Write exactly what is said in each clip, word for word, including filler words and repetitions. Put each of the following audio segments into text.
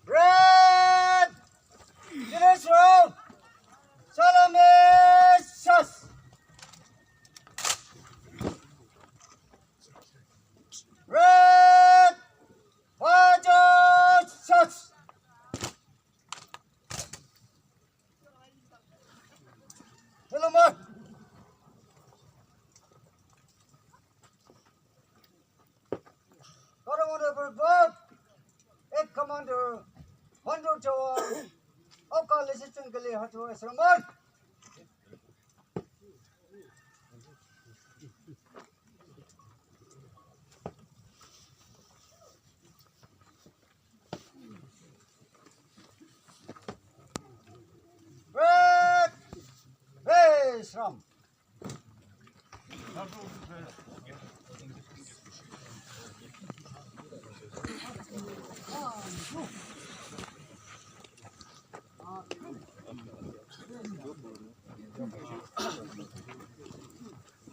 Bread! Dinesh Road! Salome Sas! Bread! Wajo Sas! Salamat! Para Honorable Bob, एक commander, hundred जवान, आपका लेजिस्लेशन के लिए हाजिर है, श्रीमान। Break! Hey, Shram.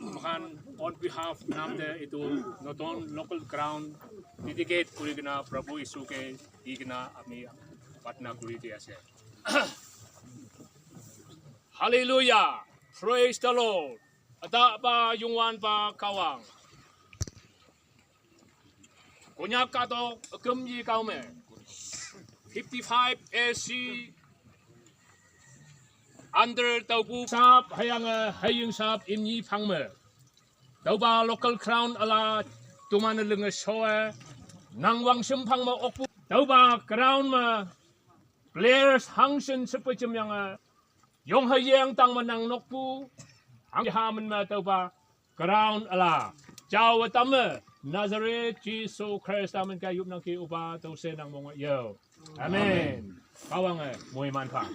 Moikhan on behalf namde itu notun local ground dedicate kuri kena Prabhu Isu ke di kena ami pratna kuri di ase. Hallelujah. Praise the Lord. Ada ba yungwan ba kawang. Konyak katok akum yi kaume. Fifty-five A C under taupu sap hayang haying sap imni phangme. Tauba local ground ala tuman lenge shoe. Nang wang sim phangme okpu. Tauba ground me players hangsen sepe jem yang yong hayang tang menang nokpu. Hang hamen me tauba ground ala. Jawa tame Nazareth Jesu Christ amen ka yup nang ki uba tau se nang mong yo. Amen. Kawang eh, mui man pa.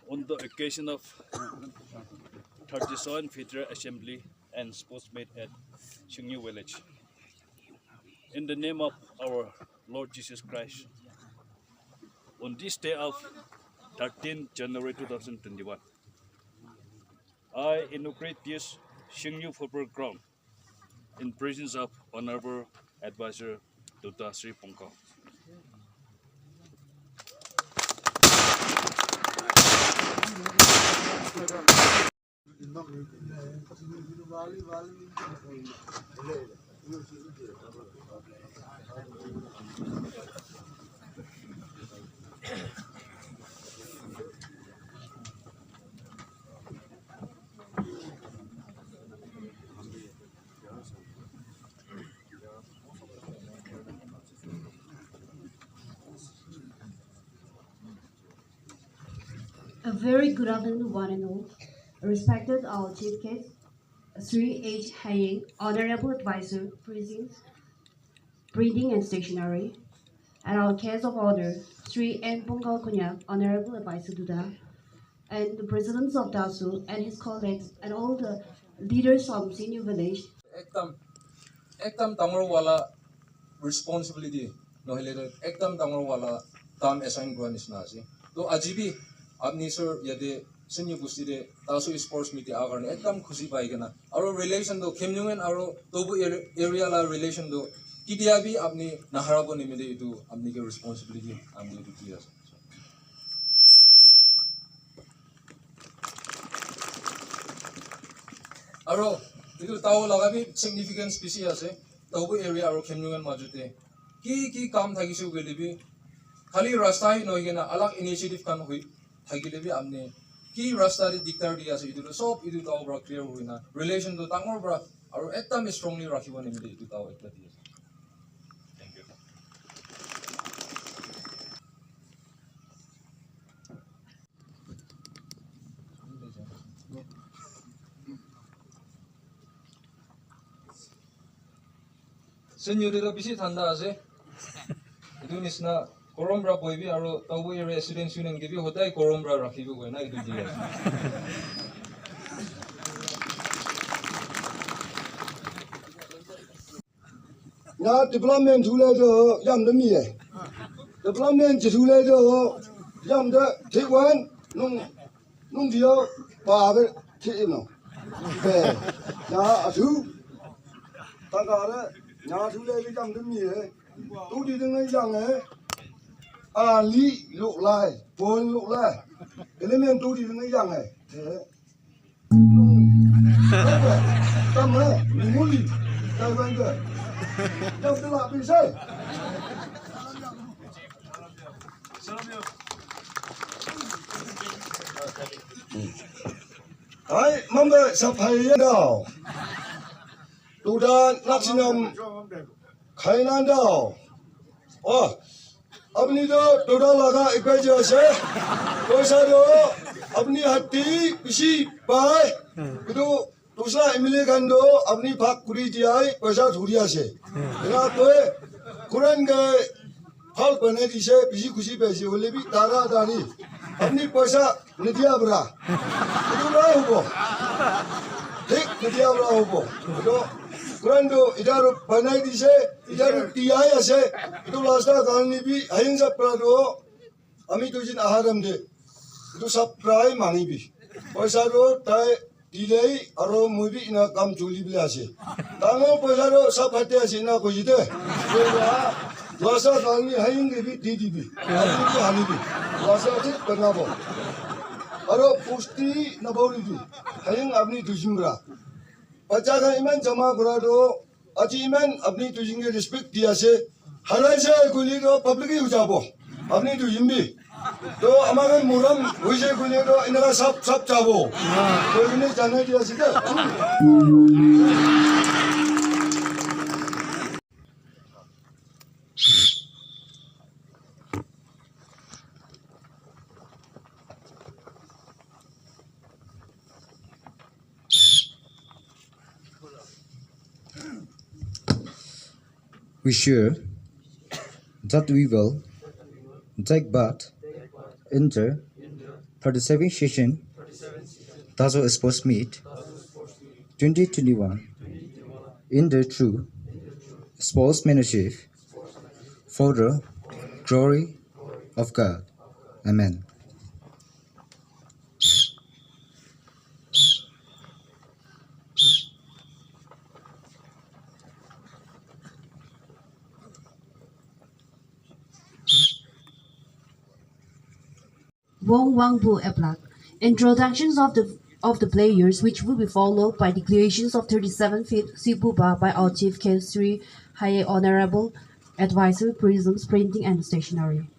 On the occasion of thirty-seven Federal Assembly and Sports Meet at Shingyu Village, in the name of our Lord Jesus Christ, on this day of thirteenth January two thousand twenty-one, I inaugurate this Shingyu Football Ground in presence of Honorable Advisor Doctor Sri Pongkang. A very good afternoon, one and all. Respected our chief guest, Sri H. Haying, Honorable Advisor, Printing, Printing and Stationery, and our guest of honor, Sri N. Pongkal Konyak, Honorable Advisor Duda, and the presidents of DASU and his colleagues and all the leaders from Singyu Village. Ekdam, ekdam dangor wala responsibility, nohole to ekdam dangor wala kam assign kura nisna ase. To aji bi apni sir yate Singyu bosti te DASU sports meet te aha karne ekdam khushi pai kena. Aro relation to Khemlung and aro Tobu area la relation to ketia bi apni naharabo nimite etu apni ke responsibility apni etu di ase. Aro Etu tao laga bi significance bishi ase. Taobu area aru Khemlung khan majot te ki ki kam thakise koile bi, khali rasta hi nohoi kena alag initiative khan hoi thakile bi apni ki rasta te diktar di ase, etu tu sob etu tao para clear hoi na relation tu dangor para aru ekdam strongly rakhibo nimite etu tao ekta di ase. Thank you. Senior te toh bishi thanda ase. Etu nisna korom para bohibi aru Taobu area students union ke bi hodai korom para rakhibo koi na etu di ase. Ya development thule toh yam de mi ye. Development ji thule toh yam de thik wan nung nung dio pa be thik no. Be ya a thu. Ta ga de ya thule toh yam de mi ye. Tu di de ngai yang ye. A li luk lai, pon luk lai. Element tu di de ngai yang ye. Tama, mimuli, taiwan ke. Yang telah pisai. Hai, mambe sapai ya dao. Tuda naksinam kainan dao. Oh, apni toh tuda laga ikai jo ase. Poisa toh apni hati bishi pai. Itu Tusra M L A khan toh apni bhag kuri diya hai, poisa thori ase. Ena koi, Quran ke bhal banai dise, bishi khushi paise, hoile bi tara tari. Apni poisa nidiya para. Etu para hobo. Thik nidiya para hobo. Etu Quran toh itaru banai dise, itaru diyai ase. Etu rasta karne bi, ahinsa para toh, ami duijun aha time te. Etu sab para mangibi. Poisa toh tai Delay aro moi bi ena kam chuli bole ase. Dangor poisa toh sab hate ase ena koise de. Lasa dalni haing ke bi di dibi. Apni bi halibi. Lasa thik banabo. Aro pusti naboribi. Haing apni duijun para. Bacha khan iman jama kura toh Aji iman apni duijun ke respect di ase. Haraise koile toh public hi hoi jabo. Apni duijun bi. Toh ama khan morom hoise koile toh enaka sab, sab jabo. Toh etu janai di ase de. We sure that we will take part in the thirty-seventh session Tazo Sports Meet twenty twenty-one in the true sportsmanship for the glory of God. Amen. Wong Wangpu Eplak. Introductions of the of the players, which will be followed by declarations of thirty-seven feet Sibuba by our Chief Kensri Haye, Honorable Advisor, Prisms, Printing and Stationery.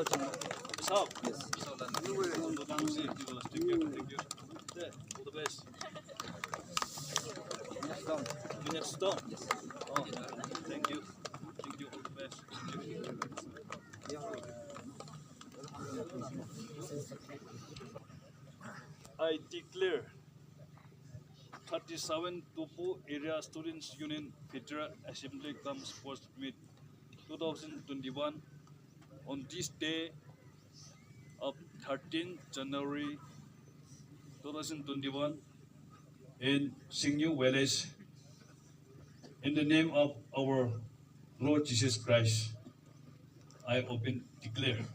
Peace out. Yes. Thank you. Thank you. All the best. Minutes done. Oh, thank you. Thank you. All the best. I declare thirty-seven Tobu Area Students Union Federal Assembly cum Sports Meet two thousand twenty-one on this day of thirteenth January two thousand twenty-one in Singyu Village. In the name of our Lord Jesus Christ, I open declare.